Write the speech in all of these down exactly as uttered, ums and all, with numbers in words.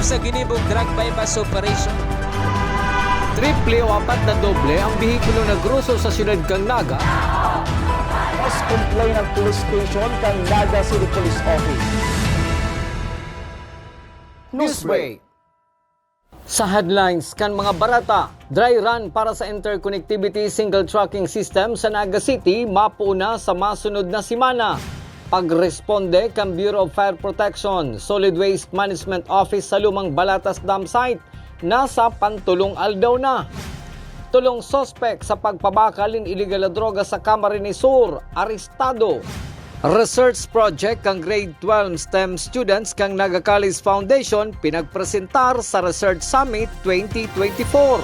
Sa ginibong drug buy-bust operation. Triple o apat na doble ang behikulo na groso sa siyudad kan Naga. Mas complain ang police station kan Naga City Police Office. Newsbreak. Sa headlines kan mga bareta, dry run para sa interconnectivity single tracking system sa Naga City mapuon na sa masunod na semana. Pagresponde kan Bureau of Fire Protection, Solid Waste Management Office sa Lumang Balatas Dam Site, nasa pantulong aldaw na. Tulong suspek sa pagpabakal nin iligal na droga sa Camarines Sur, arestado. Research project kan Grade twelve STEM students kan Naga College Foundation pinagpresentar sa Research Summit twenty twenty-four.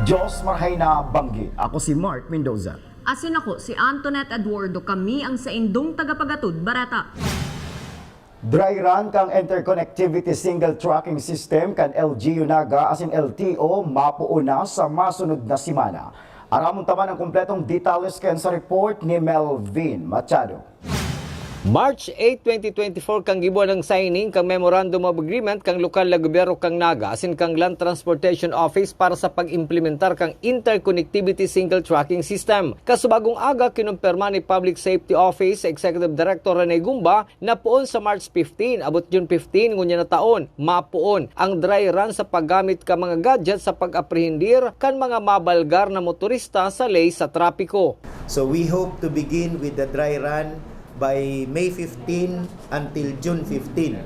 Diyos marhay na banggi. Ako si Mark Mendoza. Asin ako si Antoinette Eduardo, kami ang saindong tagapagatod bareta. Dry run kang Interconnectivity Single Tracking System kan L G U Naga asin L T O mapuon na sa masunod na semana. Aramon ta man ang kompletong detalles kan sa report ni Melvin Machado. March eight, twenty twenty-four kan gibuan ang signing kan Memorandum of Agreement kan lokal na gobyerno kan Naga asin kan Land Transportation Office para sa pag-implementar kan Interconnectivity Single Tracking System. Kasubagong aga, kinumpirma ni Public Safety Office Executive Director Rene Gumba na poon sa March fifteen abot June fifteen ngunyan na taon, mapoon ang dry run sa paggamit kan mga gadget sa pag-aprehendir kan mga mabalgar na motorista sa ley sa trapiko. So we hope to begin with the dry run by May fifteen until June fifteen.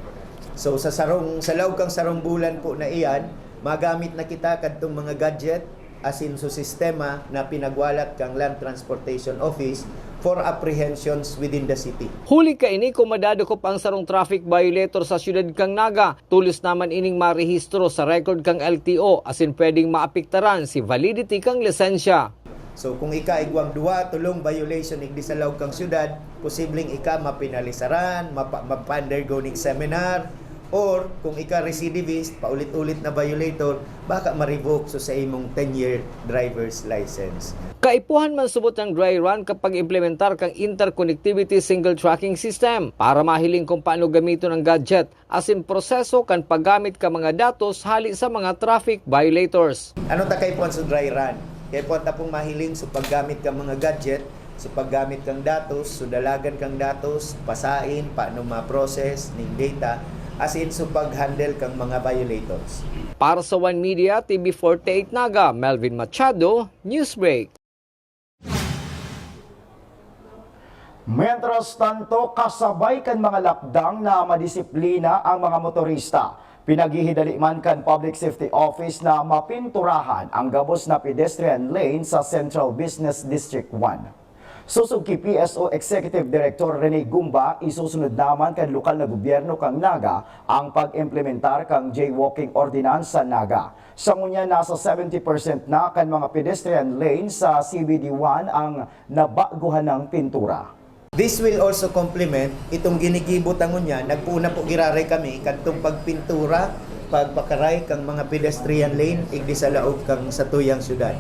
So sa sarong sa laog kang sarong bulan po na iyan, magamit na kita kadtong mga gadget asin su sistema na pinagwalat kang Land Transportation Office for apprehensions within the city. Huli kaini, kung madadakop ang sarong traffic violator sa siyudad kang Naga, tulos naman ining marehistro sa record kang L T O asin pwedeng maapektaran si validity kang lisensya. So kung ika igwang duwa, tolong violation igdi sa laog kang syudad, posibleng ika mapenalisaran, mapa, mapa-undergo ning seminar, or kung ika recidivist, paulit-ulit na violator, baka ma-revoke so sa imong ten-year driver's license. Kaipuhan man subot ang dry run kapag implementar kang interconnectivity single tracking system para mahiling kung paano gamiton ang gadget asin proseso kan paggamit kan mga datos hali sa mga traffic violators. Ano ta kaipuhan sa dry run? Kaipuhan ta pong mahiling sa paggamit kan mga gadget, sa paggamit kan datos, sa dalagan kan datos, pasain, paano ma-process ning data, asin sa pag-handle kan mga violators. Para sa One Media, T V forty-eight Naga, Melvin Machado, Newsbreak. Mientras tanto, kasabay kan mga lakdang na madisiplina ang mga motorista, pinaghihidali man kan Public Safety Office na mapinturahan ang gabos na pedestrian lane sa Central Business District one. Susog ki P S O Executive Director Rene Gumba, isusunod naman kan lokal na gobyerno kan Naga ang pag-implementar kan Jaywalking Ordinance sa Naga. Sa ngunyan, nasa seventy percent na kan mga pedestrian lane sa C B D one ang nabaguhan ng pintura. This will also complement itong ginigibo ta ngunyan. Nagpoon na po giraray kami kadtong pagpintura, pagpakaray kang mga pedestrian lane igdi sa laog kang satuyang syudad.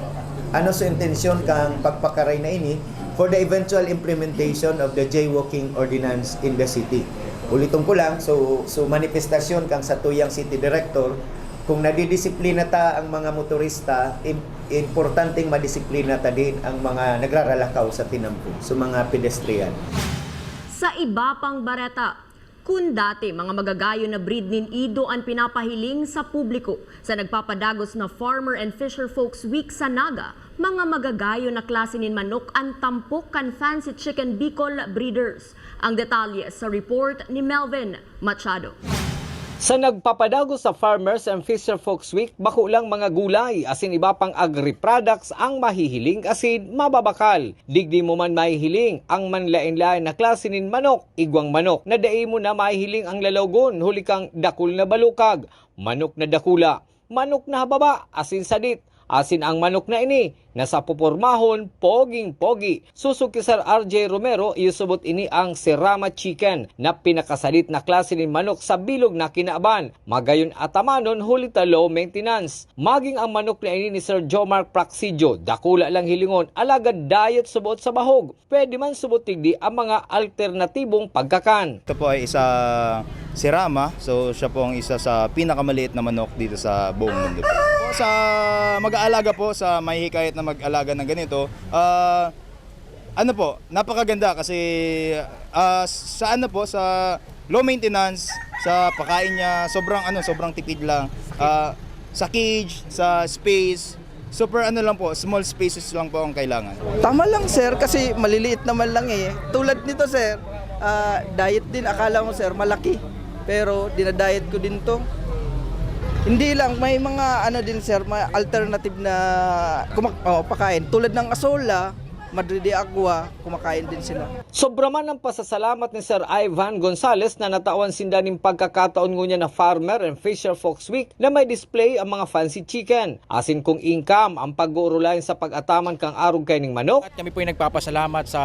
Ano sa intensyon kang pagpakaray na ini for the eventual implementation of the jaywalking ordinance in the city? Uliton ko lang, so, so manifestasyon kang satuyang city director, kung nadidisiplina ta ang mga motorista, im- importanteng madisiplina ta din ang mga nagraralakaw sa tinampo, sa mga pedestrian. Sa iba pang bareta, kun dati mga magagayon na breed nin ido an pinapahiling sa publiko, sa nagpapadagos na Farmer and Fisher Folks Week sa Naga, mga magagayon na klase nin manok an tampok kan Fancy Chicken Bicol Breeders. Ang detalye sa report ni Melvin Machado. Sa nagpapadagos sa Farmers and Fisher Folks Week, bako lang mga gulay asin iba pang agri-products ang mahihiling asin mababakal. Digdi mo man mahihiling ang manlaen-laen na klase nin manok, igwang manok na dai mo na mahihiling ang lalawgon huli kang dakul na balukag, manok na dakula, manok na hababa asin sadit, Asin ang manok na ini, na sa pupormahon, poging-pogi. Sosog ki Sir R J Romero, iyo subot ini ang Serama Chicken, na pinakasadit na klase nin manok sa bilog na kinaban. Magayon atamanon huli ta low maintenance. Maging ang manok na ini ni Sir Jomar Praxidio, dakula lang hilingon, alagad diet subot sa bahog. Pwede man subot digdi ang mga alternatibong pagkakan. Ito po ay isa Serama. So, siya po ang isa sa pinakamaliit na manok dito sa buong mundo po. Sa mag-aalaga po, sa may hikayat na mag-alaga ng ganito, ah, ano po, napakaganda kasi, ah, sa ano po, sa low maintenance, sa pakain niya, sobrang ano, sobrang tipid lang. Ah, sa cage, sa space, super ano lang po, small spaces lang po ang kailangan. Tama lang, sir, kasi maliliit naman lang eh. Tulad nito, sir, ah, diet din, akala mo, sir, malaki. Pero dinadiet ko din 'to. Hindi lang, may mga ano din, sir, may alternative na kumak-, oh, pakain. Tulad ng asola, Madre de Agua, kumakain din sila. Sobra man ang pasasalamat ni Sir Ivan Gonzalez na natawan sinda nin pagkakataon ngunyan na Farmer and Fisher Folks Week na may display ang mga fancy chicken. Asin kung income ang pag-uurulayan sa pag-ataman kan arog kaining manok. At kami po'y nagpapasalamat sa,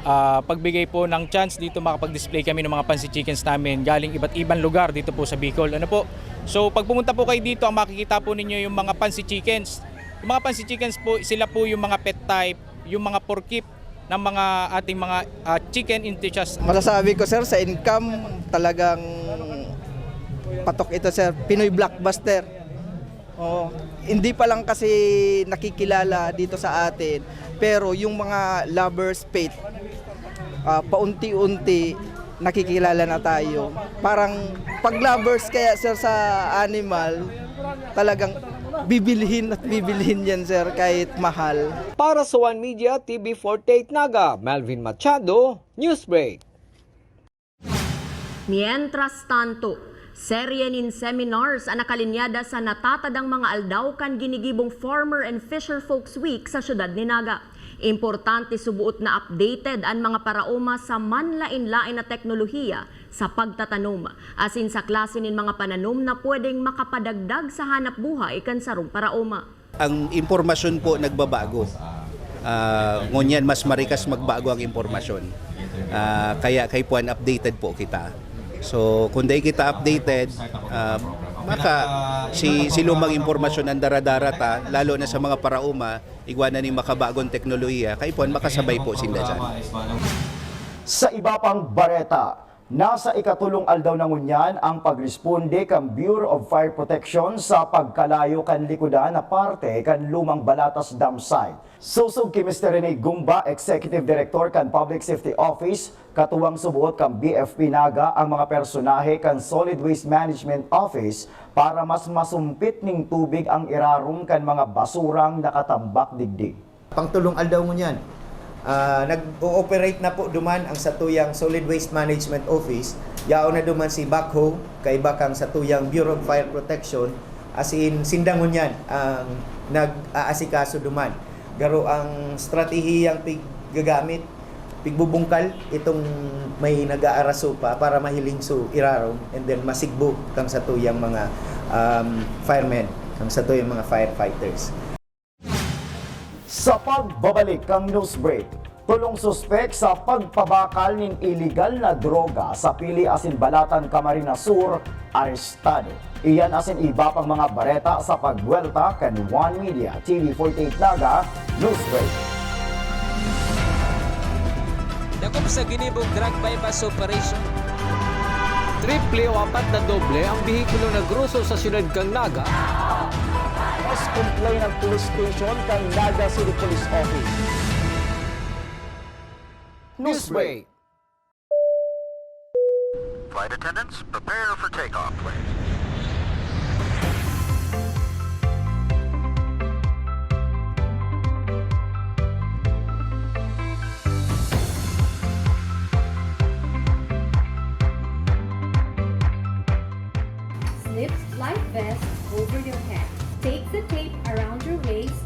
ah, pagbigay po ng chance dito makapag-display kami ng mga fancy chickens namin galing iba't ibang lugar dito po sa Bicol. Ano po? So, pag pumunta po kayo dito, ang makikita po ninyo yung mga fancy chickens. Yung mga fancy chickens po, sila po yung mga pet type, yung mga porkip ng mga ating mga, ah, chicken enthusiast. Masasabi ko, sir, sa income, talagang patok ito, sir. Pinoy blockbuster. Oo. Hindi pa lang kasi nakikilala dito sa atin, pero yung mga lovers pet, ah, paunti-unti nakikilala na tayo. Parang pag lovers kaya, sir, sa animal, talagang bibilhin at bibilhin yan, sir, kahit mahal. Para sa One Media, T V forty-eight Naga, Melvin Machado, Newsbreak. Mientras tanto, serye nin seminars an nakalinyada sa natatadang mga aldaw kan ginigibong Farmer and Fisher Folks Week sa siyudad ni Naga. Importante suboot na updated an mga paraoma sa manlaen-laen na teknolohiya sa pagtatanom, asin sa klase nin mga pananom na pwedeng makapadagdag sa hanap buhay kan sarong paraoma. Ang impormasyon po nagbabago. Ah, ngunyan, mas marikas magbago ang impormasyon. Ah, kaya kaipuhan updated po kita. So, kung dai kita updated, ah, maka, si, si lumang impormasyon ang daradara ta, lalo na sa mga paraoma, igwa na ning makabagong teknolohiya, kaipuhan makasabay po sinda diyan. Sa iba pang bareta, nasa ikatulong aldaw na ngunyan ang pagresponde kan Bureau of Fire Protection sa pagkalayo kan likodan na parte kan lumang Balatas Dam Site. Sosog ki Mister Rene Gumba, Executive Director kan Public Safety Office, katuwang suboot kan B F P Naga ang mga personahe kan Solid Waste Management Office para mas masumpit ning tubig ang irarom kan mga basurang nakatambak digdi. Pangtulong aldaw ngunyan, ah, nag-ooperate na po duman ang satuyang Solid Waste Management Office. Yaon na duman si backhoe, kaiba kang satuyang Bureau of Fire Protection, as in, sinda ngunyan ang nag-aasikaso duman. Garo ang estratehiyang piggagamit, pigbubungkal itong may nag-aaraso pa para mahiling so irarom, and then masigbo kang satuyang mga, um, firemen, kang satuyang mga firefighters. Sa pagbabalik kan news break, tolong suspek sa pagpabakal nin iligal na droga sa Pili asin Balatan, Camarines Sur, arestado. Iyan asin iba pang mga bareta sa pagbuwelta kan One Media T V forty-eight Naga News Break. Dakop sa ginibong drug buy-bust operation. Triple o apat na doble ang behikulo na groso sa siyudad kan Naga. Mas complain ang police station kan Naga City Police Office. Newsbreak. Flight attendants, prepare for takeoff, please. Slip life vest over your head. Take the tape around your waist.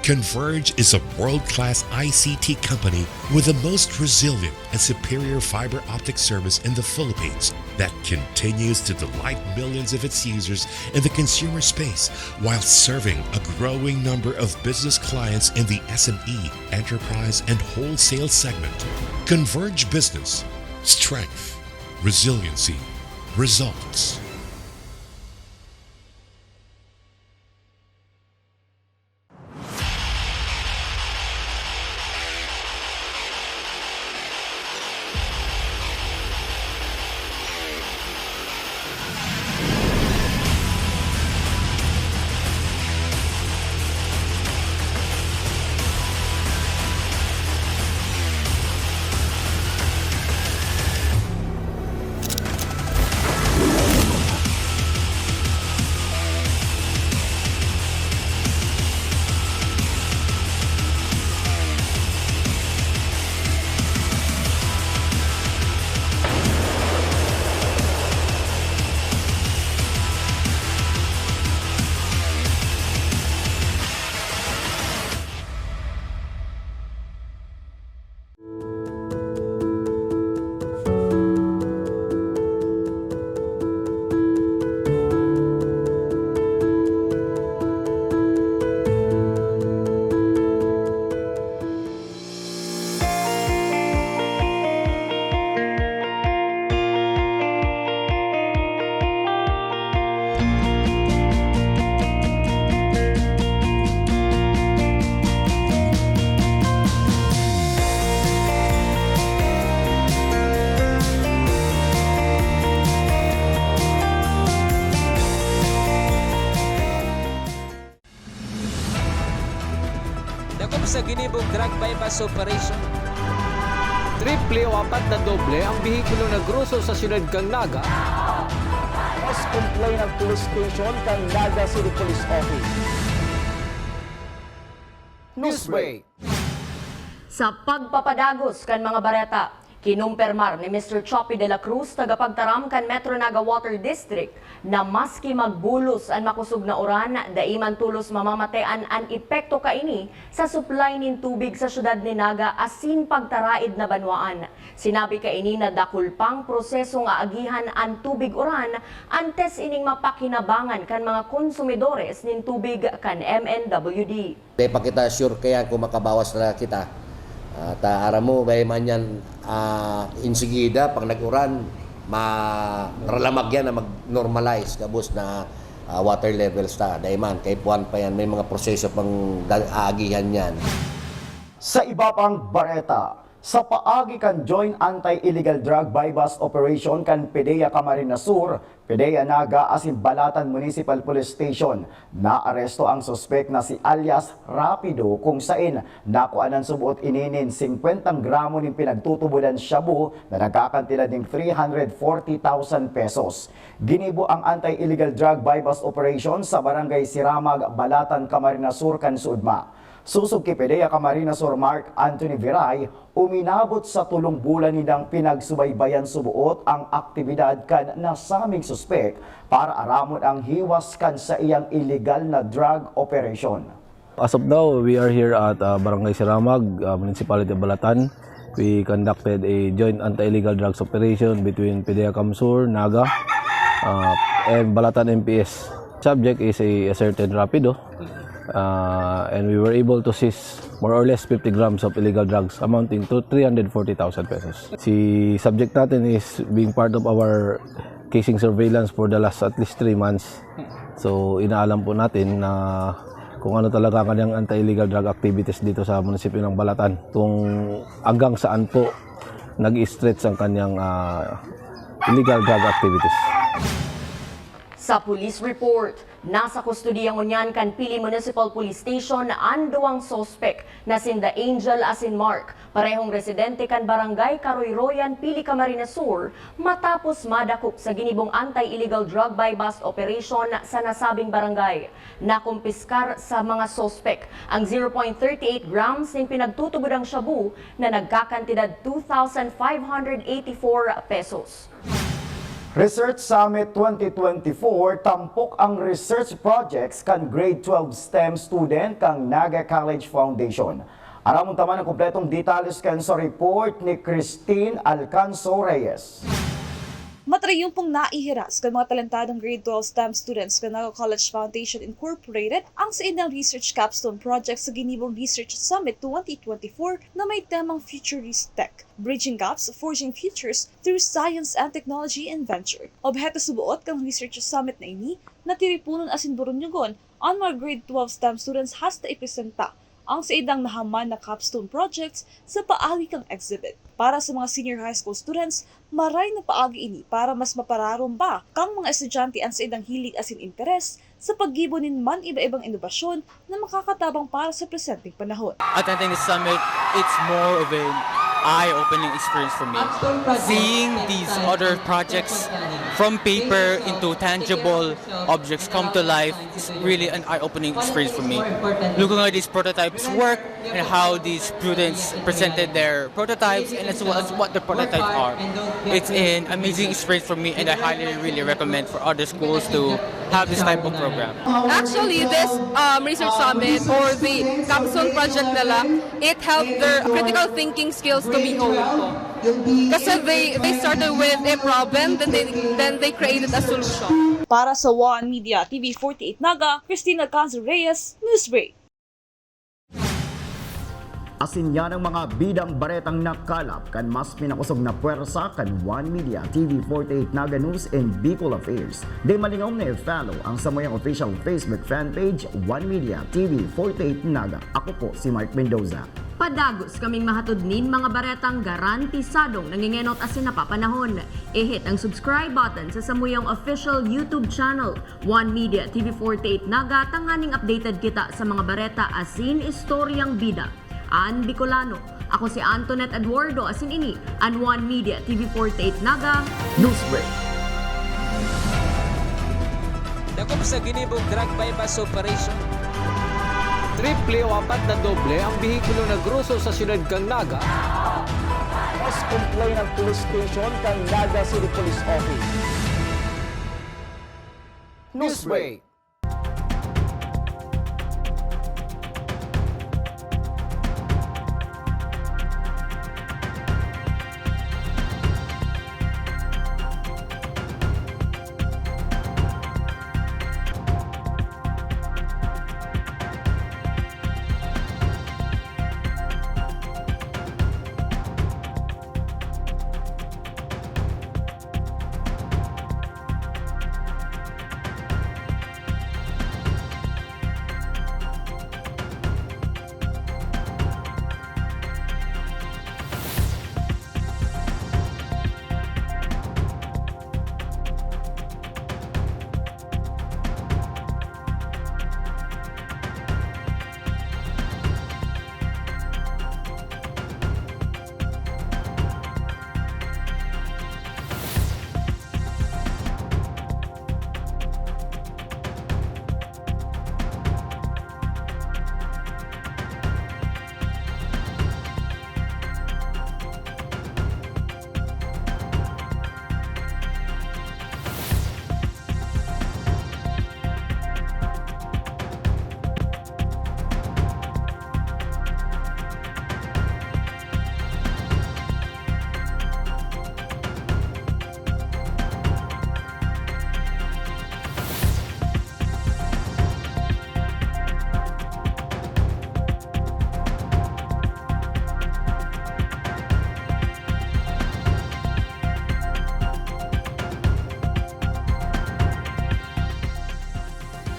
Converge is a world-class I C T company with the most resilient and superior fiber optic service in the Philippines that continues to delight millions of its users in the consumer space while serving a growing number of business clients in the S M E, enterprise, and wholesale segment. Converge Business. Strength, resiliency, results. Dakop sa ginibong drug buy-bust operation. Triple o apat na doble ang behikulo na groso sa siyudad kan Naga. Mas complain ang police station kan Naga City Police Office. Newsbreak. Sa pagpapadagos kan mga bareta, kinumpirmar ni Mister Choppy de la Cruz, tagapagtaram kan Metro Naga Water District, na maski magbulos an makosog na uran, dai man tolos mamamatean an epekto kaini sa supply nin tubig sa siyudad nin Naga asin pagtaraed na banwaan. Sinabi kaini na dakul pang prosesong aagihan an tubig uran antes ining mapakinabangan kan mga konsumidores nin tubig kan M N W D. Dai pa kita sure kaya kung makabawas na kita. Ah, ta aram mo, dai man yan, ah, insigida, pag nag-uran, ma-, maralamag yan na mag-normalize, gabos na, ah, water levels ta. Dai man, kaipuhan pa yan. May mga proseso pang da-, aagihan yan. Sa iba pang bareta, sa paagi kan Joint Anti-Illegal Drug Buy-Bust Operation kan PDEA Camarines Sur, PDEA Naga asin Balatan Municipal Police Station, naaresto ang suspek na si alias Rapido, kung sain nakuanan suboot ini nin singkwentang gramo nin pinagtutubodan shabu na nagkakantidad nin three hundred forty thousand pesos. Ginibo ang anti-illegal drug buy-bust operation sa Barangay Siramag, Balatan, Camarines Sur kan Sudma. Sosog ki PDEA Camarines Sur Mark Anthony Viray, uminabot sa tolong bulan nindang pinagsubaybayan suboot ang aktibidad kan nasaming suspek para aramon ang hiwas kan saiyang iligal na drug operation. As of now, we are here at, uh, Barangay Siramag, uh, Municipality of Balatan. We conducted a joint anti-illegal drugs operation between PDEA CamSur, Naga, uh, and Balatan M P S. Subject is a, a certain Rapido, uh, and we were able to seize more or less fifty grams of illegal drugs amounting to three hundred forty thousand pesos. Si subject natin is being part of our casing surveillance for the last at least three months. So, inaalam po natin na kung ano talaga ang kanyang anti-illegal drug activities dito sa munisipyo ng Balatan, kung hanggang saan po nag-i-stretch ang kanyang, ah, illegal drug activities. Sa police report, nasa kustodiya ngunyan kan Pili Municipal Police Station an duwang suspek na sinda Angel asin Mark, parehong residente kan Barangay Karoyroyan, Pili, Camarines Sur, matapos madakop sa ginibong anti-illegal drug buy-bust operation sa nasabing barangay. Nakumpiskar sa mga suspek ang zero point thirty eight grams nin pinagtutubodang shabu na nagkakantidad two thousand five hundred eighty-four pesos. Research Summit twenty twenty-four, tampok ang research projects kan grade twelve STEM student kan Naga College Foundation. Aramon ta man ang kompletong detalles kan sa report ni Christine Alcanzo Reyes. Matrayumpong naihiras kan mga talentadong grade twelve STEM students kan Naga College Foundation Incorporated ang saindang research capstone project sa ginibong Research Summit twenty twenty-four na may temang Futurist Tech, Bridging Gaps, Forging Futures through Science and Technology and Venture. Obheto suboot kan Research Summit na ini na tiriponon asin burunyogon an mga grade twelve STEM students hasta ipresenta ang saindang nahaman na capstone projects sa paagi kan exhibit. Para sa mga senior high school students, maray na paagi ini para mas mapararom pa kan mga estudyante an saindang hilig asin interes sa paggibo nin man-iba-ibang inobasyon na makakatabang para sa presenteng panahon. Attending the summit, it's more of an eye-opening experience for me. Seeing these other projects from paper into tangible objects come to life is really an eye-opening experience for me. Looking at these prototypes work and how these students presented their prototypes and as well as what the prototypes are, it's an amazing experience for me, and I highly really recommend for other schools to have this type of program. Actually, this um, research summit or the capstone project nila, it helped their critical thinking skills to be honed. Kasi they, they started with a problem, then they, then they created a solution. Para sa One Media T V forty-eight Naga, Christina Canzo Reyes, Newsbreak. Asin yan ang mga bidang baretang nakalap kan mas pinakosog na pwersa kan One Media T V forty-eight Naga News and Bicol Affairs. Di malingom na i-follow ang samuyang official Facebook fan page, One Media T V forty-eight Naga. Ako po si Mark Mendoza. Padagos kaming mahatod nin mga baretang garantisadong nangengenot asin napapanahon. I-hit ang subscribe button sa samuyang official YouTube channel, One Media T V forty-eight Naga, tanganing updated kita sa mga bareta asin istoryang bida an Bicolano. Ako si Antoinette Eduardo, asin ini an One Media T V forty-eight Naga Newsbreak. Dakop sa ginibong drug buy-bust operation. Triple o apat na doble ang behikulo na groso sa siyudad kan Naga. Mas complain ang police station kan Naga City Police Office. Newsbreak.